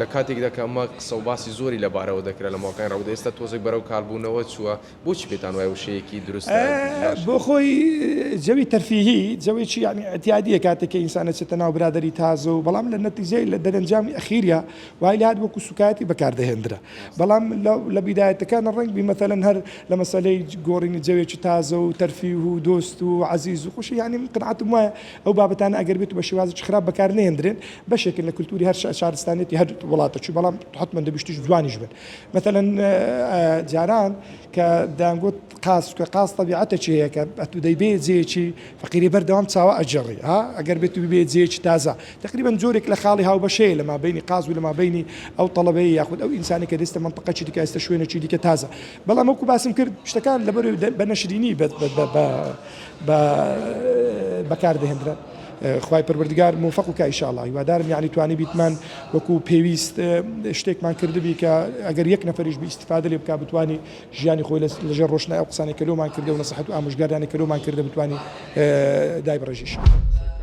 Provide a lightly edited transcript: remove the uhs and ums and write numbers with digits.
لە کاتێکدا کە ئەمە قسە و باسی زۆری لەبارەوە دەکرا لە ماوەکانی ڕابردوو، ئێستا تۆزێک بەرەو کاڵبوونەوە چووە، بۆچی پێتان وایە وشەیەکی دروستە باشە؟ بۆ خۆی جەوی تەرفیهی جەوێکی یانی ئیعتیادیە کاتێک کە ئینسان ئەچێتە ناو برادەری تازە و بەڵام لە نەتیجەی لە دەرەنجامی ئەخیریا وای لێهات وەکو سوکایەتی بەکار دەهێندرا بەڵام لە بیدایەتەکان ڕەنگ بی مەسەلەن هەر لە مەسەلەی گۆڕینی جەوێکی تازە و تەرفیه و دۆست و عەزیز و خۆشی یانی من قەناعەتم وایە ئەو بابەتانە ئەگەر بێت و بە شێوازێکی خراپ بەکار نەهێندرێن بەشێکن لە کولتوری هەر شارستانیەتی هەر وڵاتەکی بەڵام حەتمەن دەبی شتیش جوانیش بن مەسەلەن جاران کە دەیانگوت قاز چونکە قاز تەبیعەتێکی هەیە کە ئەتوو دەیبێ جێیەکی فەقیری بەردەوام چاوە ئەگێڕی ها ئەگەر بێت و ببێ جێیەکی تازە تقریبا جۆرێک لە خاڵی هاوبەشەیە لە مابینی قاز و لە مابینی ئەو تەڵەبەیە یاخود ئەو ئینسانی کە دەستە مەنتەقەکی دیکە ئێستا شوێنێکی دیکە تازە بەڵام وەکو باسم کرد شتەکان لەبەر بە نەشرینی بە بەکار دەهێنران. خوای پەروەردگار مۆفەق بکا ان شاء اللە هیوادارم یانی توانیبیتمان وەکو پێویست شتێکمان کردبی کە ئەگەر یەک نەفەریش بی ئیستیفادە لێ بکا بتوانی ژیانی خۆی لەژێر ڕۆشنای ئەو قسانەی کە لۆمان کردە و نەسیحەت و ئامۆژگاریانەی کە لۆمان کردە بتوانی دایبڕێژی ان شاء اللە.